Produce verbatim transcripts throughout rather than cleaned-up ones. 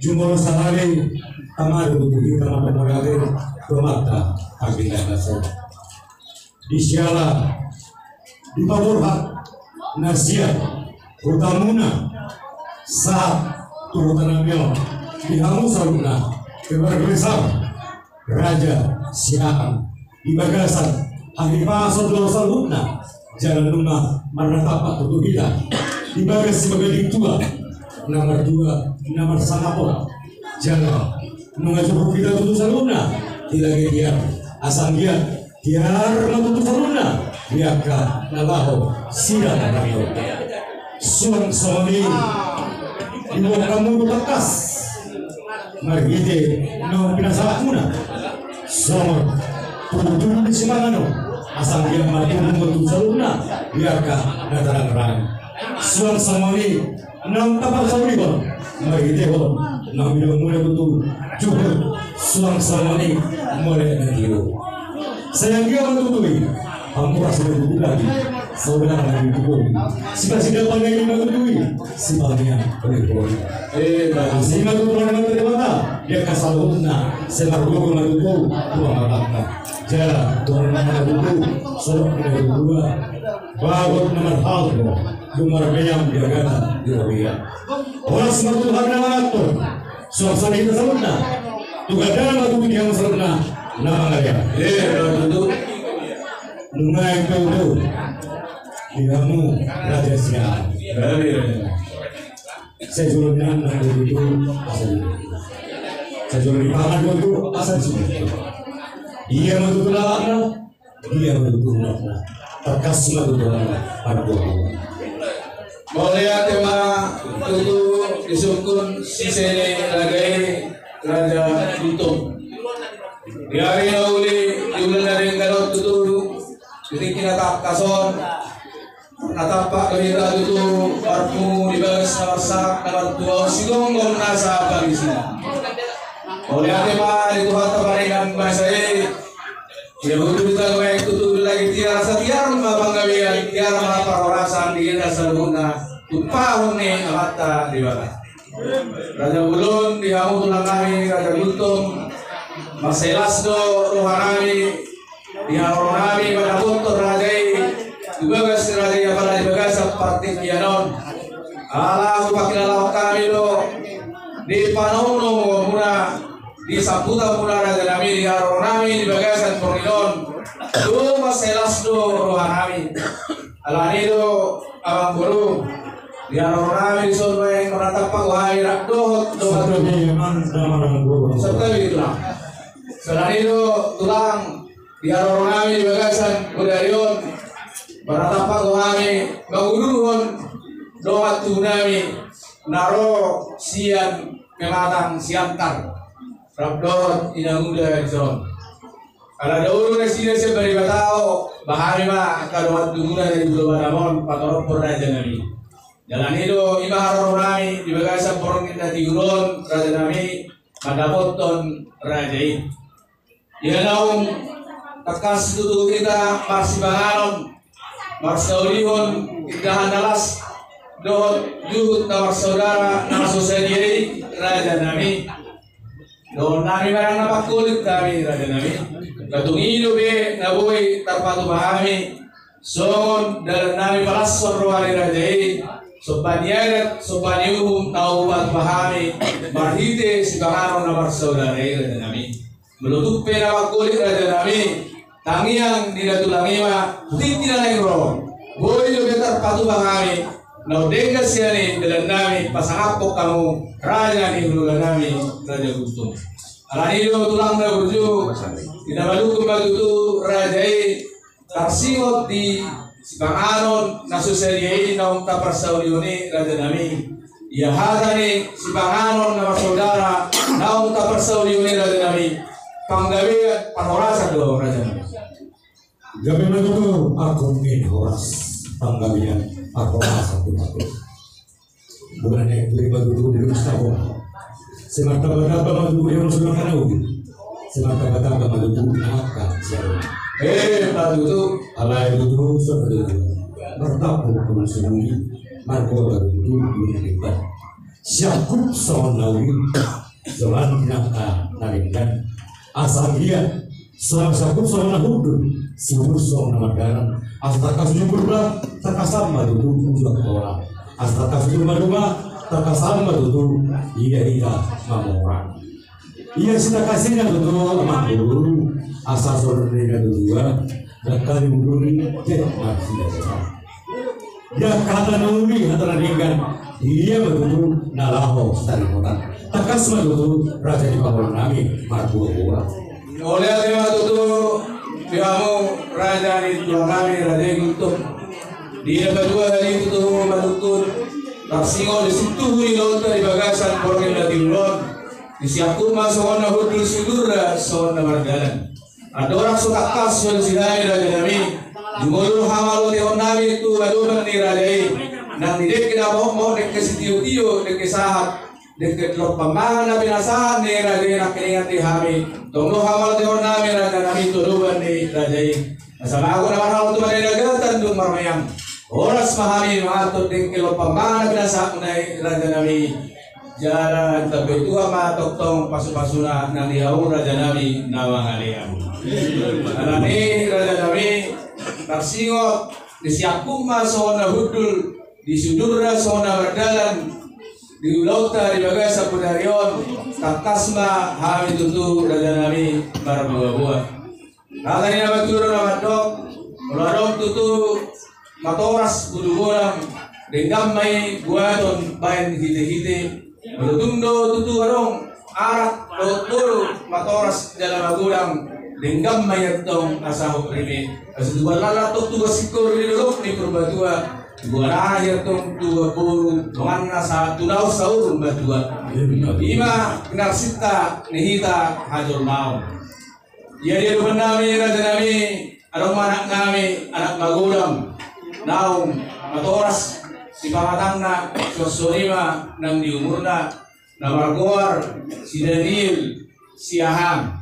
Jumolo sahali tama do tutu hita marmorate tu Amanta Pardenggan Basa i. Di siala dipaborhat na sian hutamuna sahat tu hutanami on di hamu saluhutna, keluarga besar Raja Siahaan, di bagasan hahipason do saluhutna, jala nunga marnatampak tutu hita di bagas sibagas tua, na martua, na marsangap on, jala nunga juhut hita tutu saluhutna di lage tiar, asa anggiat tiar ma tutu saluhutna di angka na laho sidang na laho. Suang songon i diboan hamu do tangkas marhite naung pinasahatmuna songon tubutubu ni simanganon, asa anggiat martubu ma tutu saluhutna di angka na tarangrangan. Suang songon i naung taparsaulihon marhitehon naung nidokmuna tutu juhut, suang songon i mole na tiur. Sai anggiat ma tutu i, hamu asa marhutang lagi saudara na nidokmuna. Sipasidapotan i ma tutu i, sipanean pangidoan. Asi ma tutu Amanta Debata di angka saluhutna, sai margogo ma tutu tu Amanta. Jala tu Amanta tutu, songon na tutu, bagot na marhalto, dung marmeam di agatan di robean. Horas ma tutu hami na manganhon, suang songon i hita saluhutna, tu gandana ma tutu di hamu saluhutna na mangalean. Nunga i tutu di hamu Raja Siahaan. Sai jolo ni nang na tutu asa di, sai jolo ni pangan tutu asa di. Dia ma tutu lalakna, dia ma tutu unokna. Tangkas ma tutu unokna. Mauliate ma tutu disungkun sise ni raja i, Raja Gultom. Di ari na uli, di bulan na denggan on tutu, di tingki na tangkas on, na tampak do hita tutu marpungu di bagas na marsak na martua on, sigomgom nasa parisina. Mauliate ma di Tuhanta Pardenggan Basa i. Ia butuh hita ma tutu di lage tiar, asa tiar ma panggabean, tiar ma parhorasan di hita saluhutna, tumpahon ni Amanta Debata. Raja Bolon, di hamu tulang nami Raja Gultom, mansai las do roha nami di haroro nami mandapothon raja i, di bagas raja i, apala di bagasan partingkian on. Ala hupakilalahon hami do di panomunomuonmuna, di sambutanmuna raja nami di haroro nami di bagasan borngin on. Dung mansai las do roha nami. Alani do amangboru, di haroro nami dison nuaeng marnatampak do hami rap dohot dohot. Santabi tulang. Alani do tulang, di haroro nami di bagasan bodari on marnatampak do hami mangudurhon dongan tubu nami na ro sian Pematang Siantar. Rap dohot inanguda dison. Ala dao do nasida sian Baribatao, ba hami ma angka dongan tubuna na di Pulo Batam on, patorophon raja nami. Jala i do i ma haroro nami di bagasan borngin na tiur on, raja nami, mandapothon raja i. Ia naung tangkas tutu hita marsipanganon, marsaulihon indahan na las dohot juhut na marsaudara na so sadia i, raja nami. Dohonon nami ma dang na pangkolit hami, raja nami. Tung i dope na boi tarpatupa hami songon dalan nami palashon roha ni raja i, somba ni adat, somba ni uhum na hupatupa hami marhite sipanganon na marsaudara i, raja nami. Molo tung pe na mangkolit, raja nami, tangiang ni na tulang i ma, tingki na naeng ro. Boi dope tarpatupa hami naung denggan sian i dalan nami pasangaphon hamu, raja ni hulahula nami, Raja Gultom. Alani do tulang na burju, di na malukun ma tutu raja i, tarsingot di sipanganon na so sadia i naung taparsaulihon i, raja nami. Ia hata ni sipanganon na marsaudara naung taparsaulihon i, raja nami, panggabean parhorasan do, raja nami. Gabe ma tutu agung ni horas, panggabean parhorasan do. Bulan yang terima tutu di rumah tabung. Sai martamba-tamba ma tutu di rumah sudah kanau. Sai martamba-tamba ma tutu di angka siaran. Eh, ma tutu. Alai tutu sudah tutu. Martamba tutu sembunyi. Margoda tutu di depan. Siangkup songon na uli, songon na, na denggan. Asa anggiat songon siangkup songon na hundul, sudur songon na mardalan. Asa tangkas jumur ma, tangkasan ma tutu ujung hola. Asa tangkas jumur ma, tangkasan ma tutu hita-hita mamora. Ia sitangkasna tutu amang boru, asa songon na tutu, dangka ni boru ni, te, marsida. Ia hata na uli, hata na denggan, ia ma tutu na laho sarimutan. Tangkas ma tutu raja ni pangula nami, marboa-boa. Mauliate ma tutu di hamu raja ni tulang nami, raja i Gultom. Di na paduahon i tutu manungkun, tarsingot di sintuhu ni ulaonta di bagasan borngin na tiur on. Di siangkup ma songon na hundul, sudur songon na mardalan. Andorang so tangkas sian hami raja nami, jumolo hamaloteon nami tu adopan ni raja i. Nang di dengke na mohop-mohop, dengke sitio-tio, dengke sahat, dengke lompang mangan na pinasahat ni raja i nangkiningan di hami. Tong do hamaloteon nami raja nami tu adopan ni raja i. Asa mago na marhalto tu Madagatan dung marmeang. Horas ma hami mangan tu dengke lompang mangan na pinasahat ni raja nami. Jala tabe tua ma tongtong pasu-pasuna nang di hamu raja nami na mangalean. Alani raja nami, tarsingot di siangkup ma songon na hundul, di sudur ma songon na mardalan. Di ulaonta di bagasan bodari on, tangkas ma hami tutu raja nami marboa-boa. Hata ni na matua do na mandok, molo adong tutu matoras bulu godang, denggan ma i buaton baen hite-hite. Molo tung do tutu adong anak dohot boru matoras jala magodang, denggan ma i antong asa hot rime. Asa tubuan laklak tong tubuan singkoru di dolok ni Purbatua, tubuan anak i antong tubuan boru, donganna sahat tu na saur matua. Ima pinarsinta ni hita hajolmaon. Ia di adopan nami raja nami, adong ma anak nami, anak magodang, naung matoras di pamatangna, suan songon i ma nang di umurna, na margoar si Daniel Siahaan.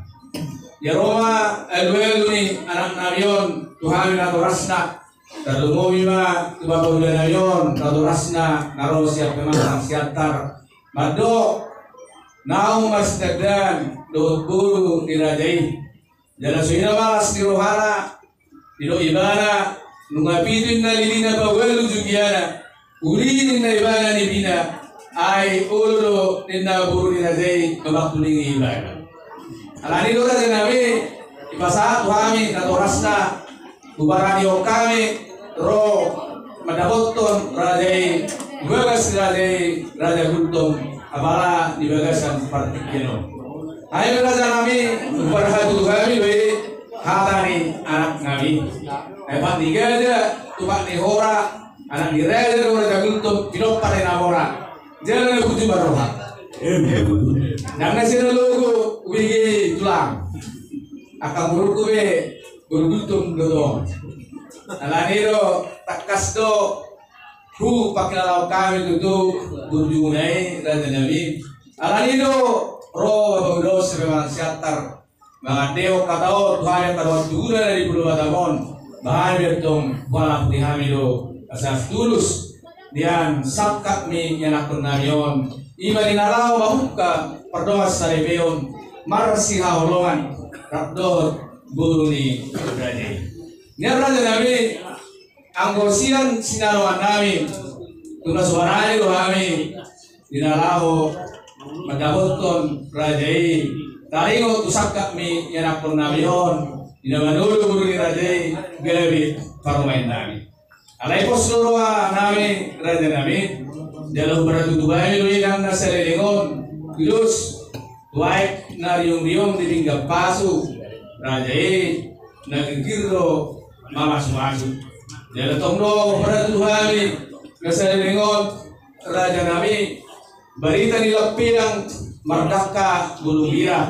Ia ro ma alualu ni anak nami on tu hami natorasna. Tarlumobi ma tu bapa uda nami on natorasna, na ro sian Pematang Siantar. Mandok, naung marsitandaan dohot boru ni raja i. Jala songon i ma las ni rohana, didok ibana, nunga pitu ninna lilina paualu jugiana, uli ninna ibana nipina, ai olo do ninna boru ni raja i mamangkulingi ibana. Alani do raja nami, dipasahat tu hami natorasna, tu barani on hami ro mandapothon raja i, di bagas raja i, raja Gultom, apala di bagasan partingkian on. Ai raja nami, umparhatutu hami do i hata ni anak nami. Ai pat ni gaja, tu pat ni hora, anak ni raja do raja Gultom, pinompa ni na mora. Jala na burju marroha. Nang na sian na logo ubege tulang. Angka boruku be boru Gultom do tong. Alani do tangkas do hupangkilalahon hami tutu burjumuna i raja nami. Alani do ro bapa uda on sian Pematang Siantar. Mangandehon hata on tu hami angka dongan tubuda na di Pulo Batam on, bahen be antong hualap ni hami do asa tulus nian sangkap ni ianakhon nami on, ima di na laho mamungka pardongan saripeon, marsihaholongan rap dohot boru ni raja i. Nian raja nami, anggo sian sinadongan nami, tu na so barani do hami di na laho mandapothon raja i, taringot tu sangkap ni ianakhon nami on, di na manolo boru ni raja i gabe parumaen nami. Alai pos do roha nami raja nami, jala huparhatutu hami do i nang na saleleng on, tudos tu aek na riong-riong di pinggan pasu, raja i na girgir do mamasu-masu. Jala tong do huparhatutu hami na saleleng on, raja nami, barita ni lampedang mardangka bulung bira.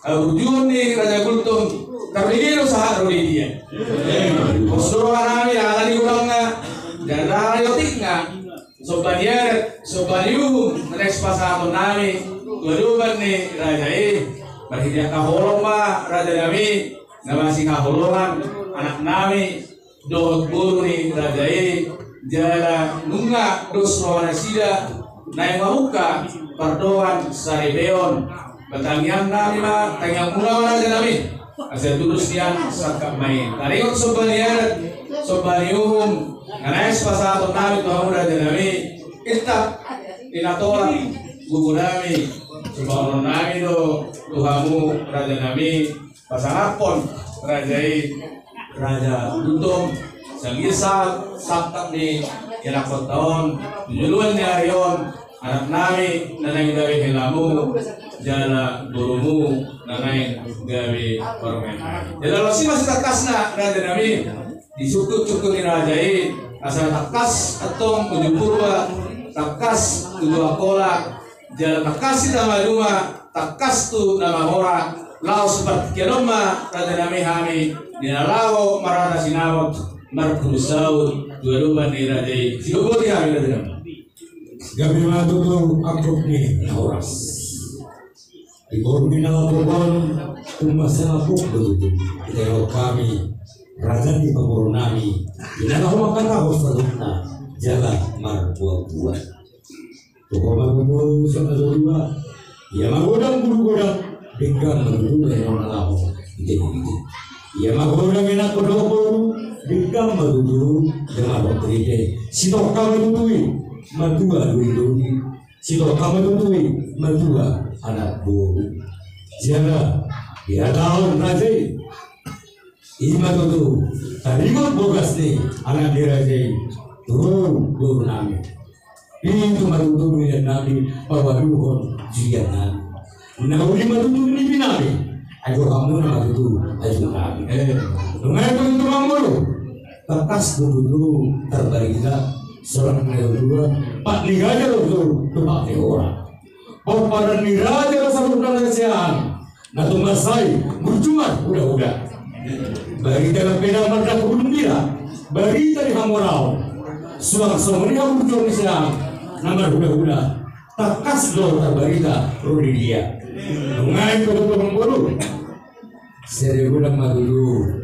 Haburjuon ni raja Gultom, tarbege do sahat ro di dia. Pos do roha nami, ala ni godangna, jala ala ni otikna, somba ni adat, somba ni uhum na naeng sipasahaton nami tu adopan ni raja i. Marhite angka holong ma raja nami na masihaholongan anak nami dohot boru ni raja i, jala nunga dos roha nasida naeng mamungka pardongan saripeon. Tangiang nami ma, tangiang muna ma raja nami, asa tulus nian sangkap ma i. Taringot somba ni adat, somba ni uhum na naeng sipasahaton nami tu hamu raja nami, intap di na tolap gogo nami, sumbangon nami do tu hamu raja nami, pasangaphon raja i, Raja Gultom, sangisa sangkap ni ianakhonta on tu joloan ni ari on, anak nami na naeng gabe helamu jala borumu na naeng gabe parumaen. Jala laos i ma sitangkasna raja nami, di sungkun-sungkun ni raja i, asa tangkas antong uju Purba, tangkas uju Angkola, jala tangkas hita maduma, tangkas tu na mamora. Laos partingkian on ma raja nami hami di na laho marata sinamot marpudun saut tu adopan ni raja i. Sigomgom hami raja nami. Gabe ma tutu angkup ni na horas. Di boru ni na laho on, tung mansai angkup do tutu. Di hami raja ni pamoruon nami di na laho mangkatahon saluhutna jala marbual-bual. Toho ma tutu songon na dua. Ia magodang guru godang, denggan ma tutu na laho. Ia magodang ianakhon dohot boru, denggan ma tutu na laho. Sitongka ma tutu i matua doli-doli. Sitongka ma tutu i matua anak boru. Sian na dihatahon raja i, i ma tutu taringot bogas ni anak ni raja i tu boru nami. Pitu ma tutu nilai nami pawaluhon jugian nami. Na uli ma tutu nipi nami. Ajo hamu na ma tutu ajo nami. Eh, nunga i tutu mangolu. Tangkas do tutu tarbarita songon na dua, pat ni raja do tutu tu pat ni hora. Pomparan ni raja do saluhutna na sian na tung mansai burju marhuda-huda. Barita na peda mardaku bulung bira, barita ni hamoraon. Suang songon i haburjuon ni sian na marhuda-huda. Tangkas do tarbarita ro di dia. Nunga i tutu mangolu. Sada godang ma tutu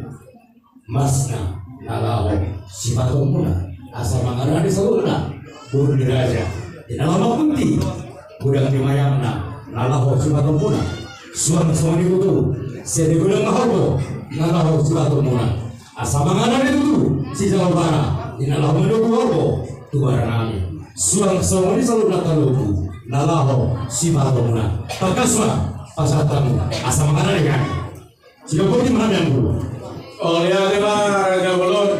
masna na laho sipatomuna asa mangarade saluhutna boru ni raja. Di na laho mampunti godang ni mayamna na laho sipatomuna. Suang songon i tutu sada godang ma horbo na laho sipatomuna asa mangarade tutu sijalo bara di na laho mandobu horbo tu bara nami. Suang songon i saluhutna talopu na laho sipatomuna. Tangkas ma pasahat hamu asa mangarade hami. Sidok boti ma hami anggo. Olo, ia ate ma raja bolon.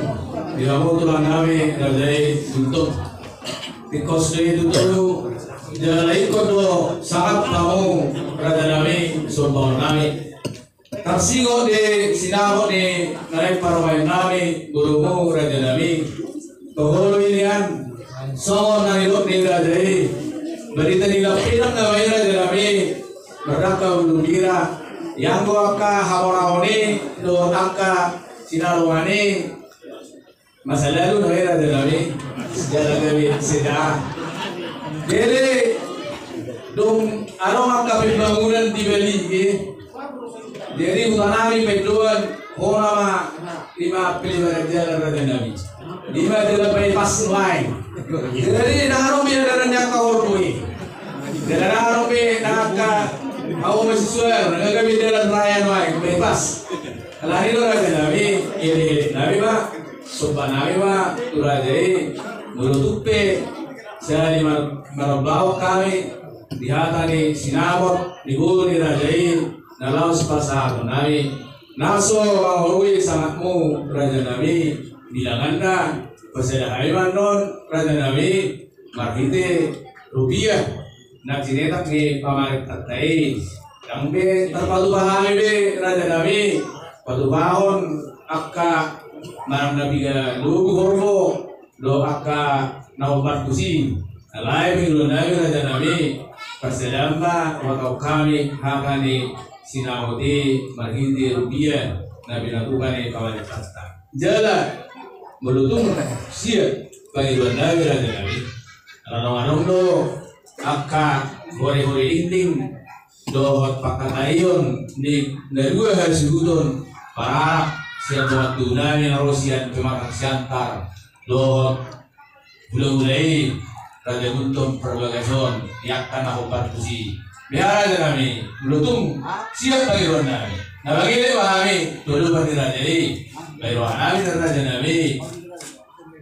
Di hamu tulang nami raja i Gultom. Tingkos do i tutu. Jala ingkon do sangap hamu raja nami, sombaon nami. Tarsingot di sinamot ni na naeng parumaen nami borumu raja nami. Toho do i nian songon na nidok ni raja i. Barita ni lampiran nama i raja nami. Mardangka bulung bira, ianggo angka hamoraon i dohot angka sinalongan i. Masa lalu nama i raja nami. Jala gabe sejarah. Jadi dung adong angka pembangunan di Bali i, jadi huta nami Paindoan, hona ma lima puluh lima jalan raja nami. Lima jalan bypass lain. Jadi na adong be dalan ni angka horbo i. Dalan na adong be na angka hamu mahasiswa na gabe dalan raya nuaeng bypass. Alani do raja nami, elek-elek nami ma, somba nami ma tu raja i. Molo tung pe sahali mar-, marombahon hami di hata ni sinamot ni boru ni raja i na laos pasahaton nami, na so mangoloi sangapmu raja nami. Bilanganna pasada hami ma annon raja nami marhite rupiah na sinetak ni pamarentanta i. Ndang be tarpatupa hami be raja nami patupahon angka manang na piga lobu horbo dohot angka na hombar tusi. Alai pinangidoan nami raja nami, parsadaan ma huhatahon hami hata ni sinamot i marhite rupiah na pinatupa ni pamarentanta. Jala molo tung sian pangidoan nami raja nami, adong-adong do angka hore-hore dinding dohot pangkataion ni na dua hasuhuton pararak sian dongan tubu nami na ro sian Pematang Siantar dohot hulahula i Raja Gultom Parbagason, di angka na hombar tusi. Beha raja nami, molo tung siap pangidoan nami, na bangile ma hami tu adopan ni raja i. Pangidoan nami, raja nami,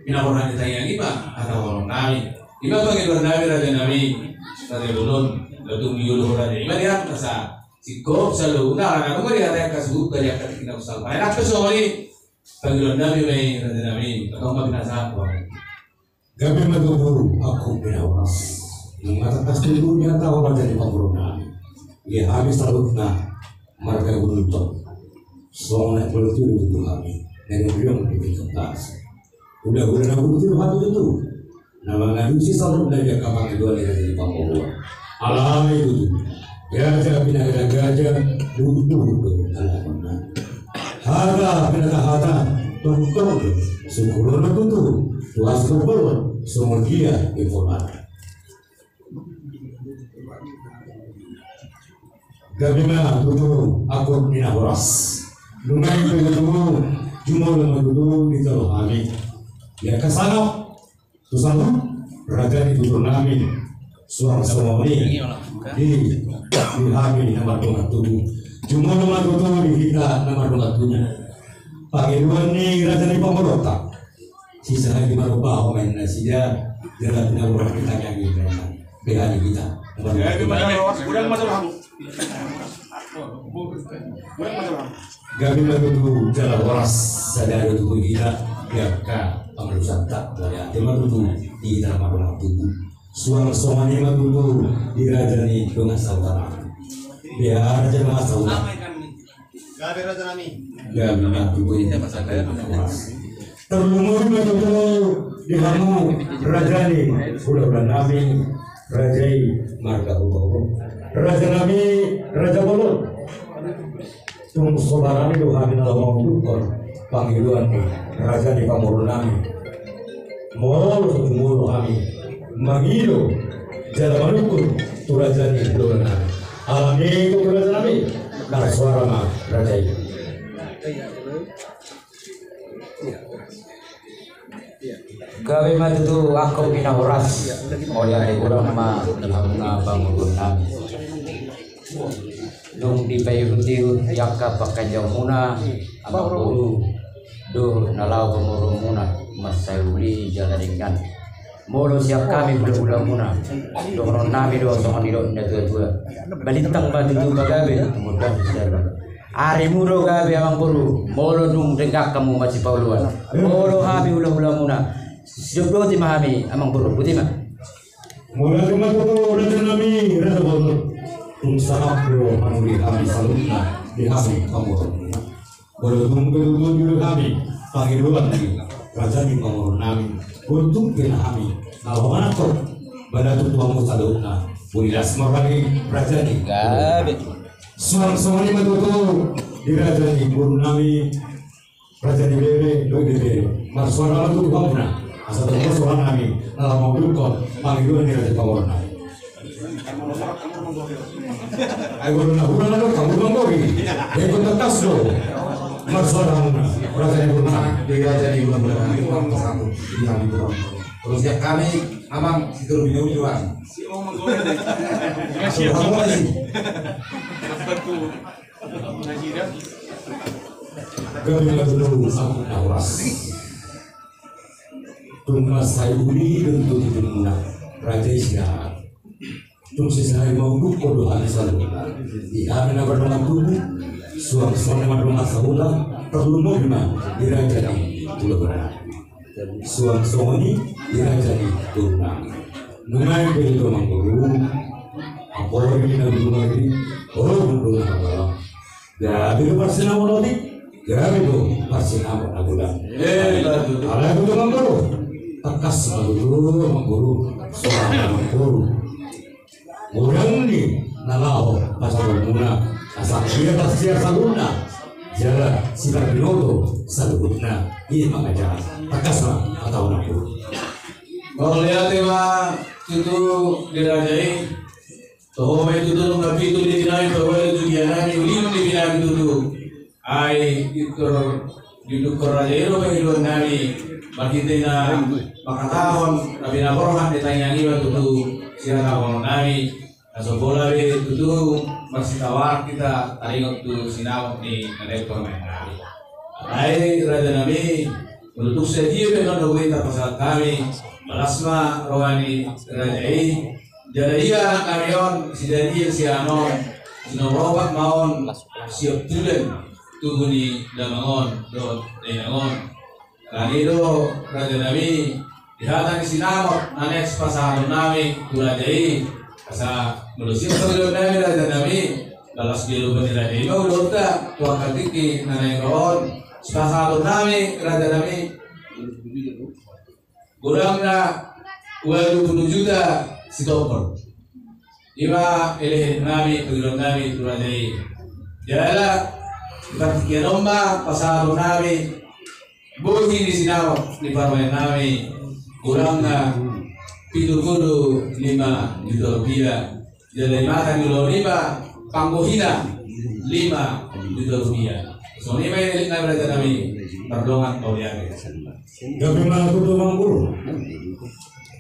pinaborhat ni tangiang i ma hata holong nami. I ma pangidoan nami, raja nami. Raja Bolon, molo tung dioloi ho raja i ma di angka sa singkop saluhutna, ala nunga dihatai angka suhut, di angka tingki na salpu. Enak pe songon i. Pangidoan nami ma i, raja nami, tong ma pinasahat. Gabe ma tutu angkup ni na horas. Nunga tangkas tutu dihatahon raja ni pamoruon nami. Ia hami saluhutna marga Gultom, songon anak bolon tutu hami. Nang di biang di tingki atas. Hulahula na buluti roha tutu na mangalusi saluhutna di angka pangidoan ni raja ni pamoruon. Alai tutu, raja pinagada gaja, duhut-duhut do alaponna. Hata pinatahata, tongtong do sungkun on tutu. Tu aspuk bolon songon dia di bolon. Gabe ma tutu angkup ni na horas. Nunga i pe tutu, jumolo ma tutu dijalo hami. Ia kasangap tu saluhut raja ni tutur nami, suang songon i di, di hami na mardongan tubu. Jumolo ma tutu di hita na mardongan tubu pangidoan ni raja ni pamoruonta. Sisahali ma roha ho main nasida, jala pinaborhat ni tangiang i. Beha di hita. Gabe ma tutu jala horas, sada do tutu hita di angka pangalusanta. Mauliate ma tutu di hita na mardongan tubu. Suang songon i ma tutu di raja ni dongan sahuta. Beha raja ni dongan sahuta. Gabe raja nami. Gabe ma tutu. Tarlumobi ma tutu di hamu raja ni hulahula nami, raja i marga Hutoro. Raja nami, raja Bolon. Tung so barani do hami na laho mangundukhon pangidoan ni raja ni pamoruon nami. Molo so tumolo hami mangido jala manungkun tu raja ni hulahula nami. Alani i tutu raja nami, marsuara ma raja i. Gabe ma tutu angkup ni na horas. Mauliate godang ma di hamuna pamoruon nami. Dung dipaihut-ihut di angka pangkataion muna, amang boru do na laho pamoruon muna, mansai uli jala denggan. Molo sian hami hulahula muna, dohonon nami do songon nidok ni na tua-tua. Balintang ma tutu pagabe, tumundalhon sidarpa. Arimu do gabe amang boru, molo dung denggan hamu masipaoloan. Molo hami hulahula muna, sidok boti ma hami amang boru, boti ma. Mauliate ma tutu raja nami, raja Bolon. Tung sangap do hami, hami saluhutna di hami pamoruon muna. Molo tung pe tutu dioloi hami pangidoan ni raja ni pamoruon nami, molo tung pe na hami na laho manangkok, bana tutu hamu saluhutna boi las ma roha ni raja ni. Gabe. Suang songon i ma tutu di raja ni boru nami, raja ni bere, dohot ibebere. Marsuara ma tutu hamuna, asa tongtong roha nami na laho mangundukhon pangidoan ni raja pamoruon nami. Ai boru na hurang na do, hamu do manggohi. Jadi tangkas do marsuara hamuna, raja ni boru nami. Di raja ni boru nami, di raja ni boru nami. Terus ya hami amang situr bini ujuan. Siap manggohi. Siap manggohi. Gabe ma tutu angkup ni na horas. Tung mansai uli do tutu hita, raja i sinahan. Tung sisahali mangundukhon do hami saluhutna di hami na mardongan tubu, suang songon i na mardongan sahuta, tarlumobi ma di raja ni hulahula nami. Suang songon i di raja ni boru nami. Nunga i pe tutu amang boru, apala di na boru nami, o boru na malang. Gabe do parsinamot otik, gabe do parsinamot na godang. Eh, betul. Alai tutu amang boru, tangkas ma tutu amang boru, suang amang boru. Godang ni na laho pasahaton muna, asa ia tarsiar saluhutna jala siparbinoto saluhutna. I ma raja, tangkas ma hatahon amang boru. Mauliate ma tutu di raja i. Toho ma i tutu nunga pitu di tinai pagolo tu dia nami, uli nunga di tinai tutu. Ai pintor diundukhon raja i do pangidoan nami. Marhite na mangkatahon na pinaborhat ni tangiang i ma tutu sihatahonon nami. Na so pola be tutu marsitaonon hita taringot tu sinamot ni na naeng parumaen nami. Alai raja nami, molo tung sadia pe na boi tarpasahat hami, las ma roha ni raja i. Jala ia anak nami on, si Daniel Siahaan on, sinomor opat ma on sian tulang tubu ni damang on dohot dainang on. Alani i do raja nami, di hata ni sinamot na naeng sipasahaton nami tu raja i, asa molo sian pangidoan nami raja nami, las di lomo ni raja i ma ulaonta tu angka tingki na naeng ro on. Sipasahaton nami raja nami, godangna ualu pulu juta sitompul. I ma elekelek nami, pangidoan nami tu raja i. Jala di partingkian on ma pasahaton nami bohi ni sinamot ni parumaen nami, godangna pitu pulu lima juta rupiah. Jala di mata ni ulaon i ma panggohina lima juta rupiah. Songon i ma elekelek nami raja nami, pardongan mauliate. Gabe ma tutu, Amang Guru.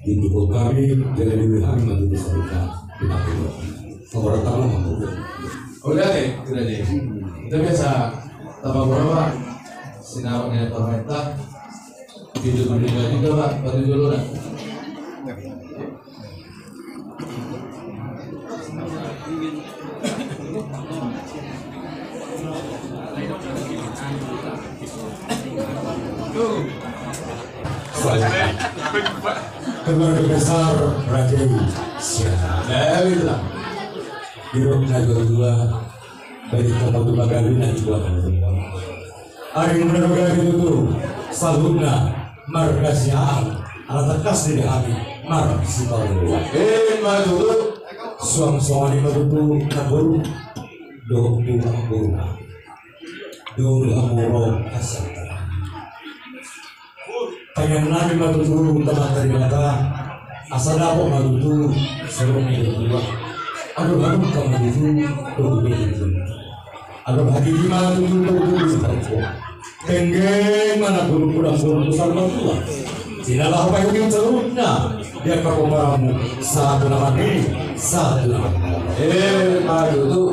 Didukung hami, jala diuji hami ma tutu saluhutna. Dipakai. Pamorotan ma, Amang Guru. Oke, oke, sudah deh. Kita biasa tambah berapa? Sinamot ni parumaenta. Video berlima juga, Pak. Bantu dulu, nak. Keluarga besar Raja i Siahaan. Didok na dua-dua, baik kamu tu bagawi nanti buat kamu semua. Ari muna do gabe tutu saluhutna marga Siahaan, ala tangkas do di hami marga Sipaulu. Ima tutu. Suang songon i ma tutu na boru dohot tu amangboru nami. Dohot tu amangboru nami. Tangiang nami ma tutu tu Amanta Debata, asa dapot ma tutu saluhut ni dua-dua. Adopan ma tutu dohot tu dua-dua. Adong hatiha ma tutu dohot tu dua-dua. Tenggeng ma na godang-godang tu saluhutna. Di na laho paihutihut saluhutna di angka pomparanmu, sahat tu na marnini, sahat tu na marnono. Ima tutu.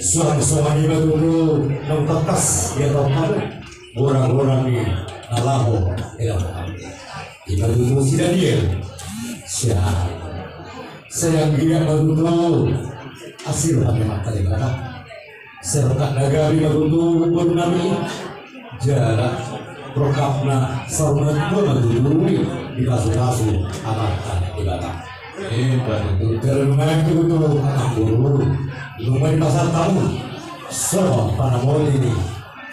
Suang songon i ma tutu naung tangkas dihatahon hamu, godang-godang ni na laho dihatahon hamu. Ima tutu si Daniel Siahaan. Sai anggiat ma tutu asi roha ni Amanta Debata. Sai rongkap na gabe ma tutu boru nami. Jala rongkapna saur matua ma tutu dipasupasu Amanta Debata. Ima tutu. Jala nunga tutu amangboru, nunga dipasahat hamu songon panamoti ni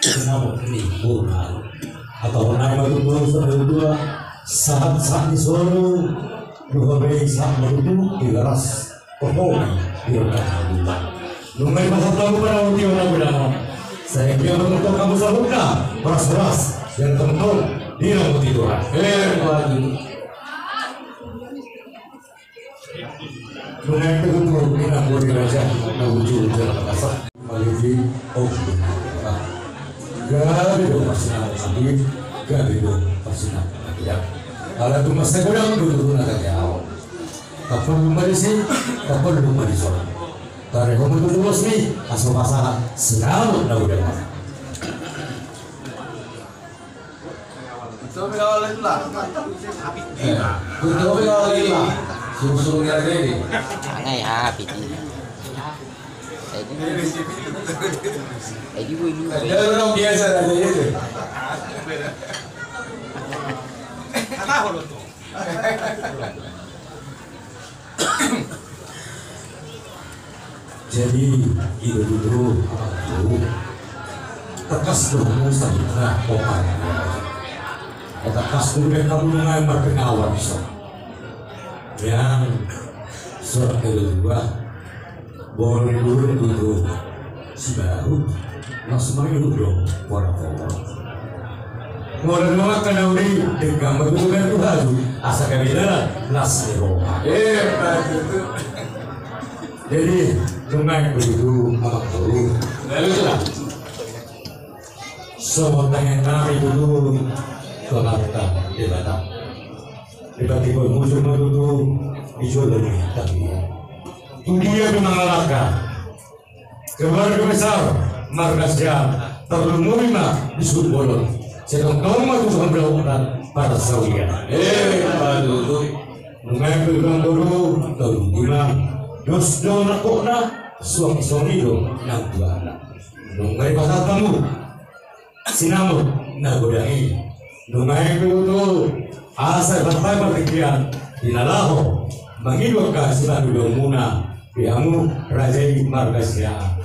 sinamot ni boru nami. Hatahon nami ma tutu sahat tu dua, sahat-sahat ni solu, dohot be sahat ma tutu di laras. Oho, di rongkap na dua. Nunga dipasahat hamu panamoti on na godang on. Sai anggiat ma tutu hamu saluhutna horas-horas, jala tongtong diramoti Tuhan. Ima tutu. Nunga tutu inang boru ni raja na uju-uju na masa. Maliti, oh. Gabe do parsinamot nami, gabe do parsinamot nami. Ala tung mansai godang do tutu na gabe au. Tapulung ma disi, tapulung ma dison. Tarehon ma tutu bos ni, asa pasahat sinamot na godang. Suruh-suruh dia ready. Angai habis ini. Jadi gue dulu. Dia orang biasa aja itu. Kata holo tuh. Jadi, i do tutu, amangboru. Tangkas do hamu saluhutna, opat. Tangkas do be hamu nunga marpengawan so. Yang surat kedua, Borngin do tutu sibahu, las ma i do pora-pora. Molo nunga angka na uli, denggan ma tutu gabe tu hadu, asa gabe dalan las ni roha. Ima tutu. Jadi, nunga i do tutu amangboru. Lalu lah. Songon tangiang nami tutu tu Amanta Debata. Dipatimbul hujur ma tutu di jolo ni hami. Tu dia pe mangalangka keluarga besar marga Siahaan, tarlumobi ma di suhut bolon. Sai tongtong ma tutu hami dohot parsaoran. Eh, ma tutu. Nunga pe tulang boru, tolu lima. Dos do nangkokna, suang songon i do nang tuana. Nunga dipasahat hamu sinamot na godang i. Nunga pe tutu, asa partai partingkian di na laho mangido angka sipangidoanmuna di hamu raja i marga Siahaan.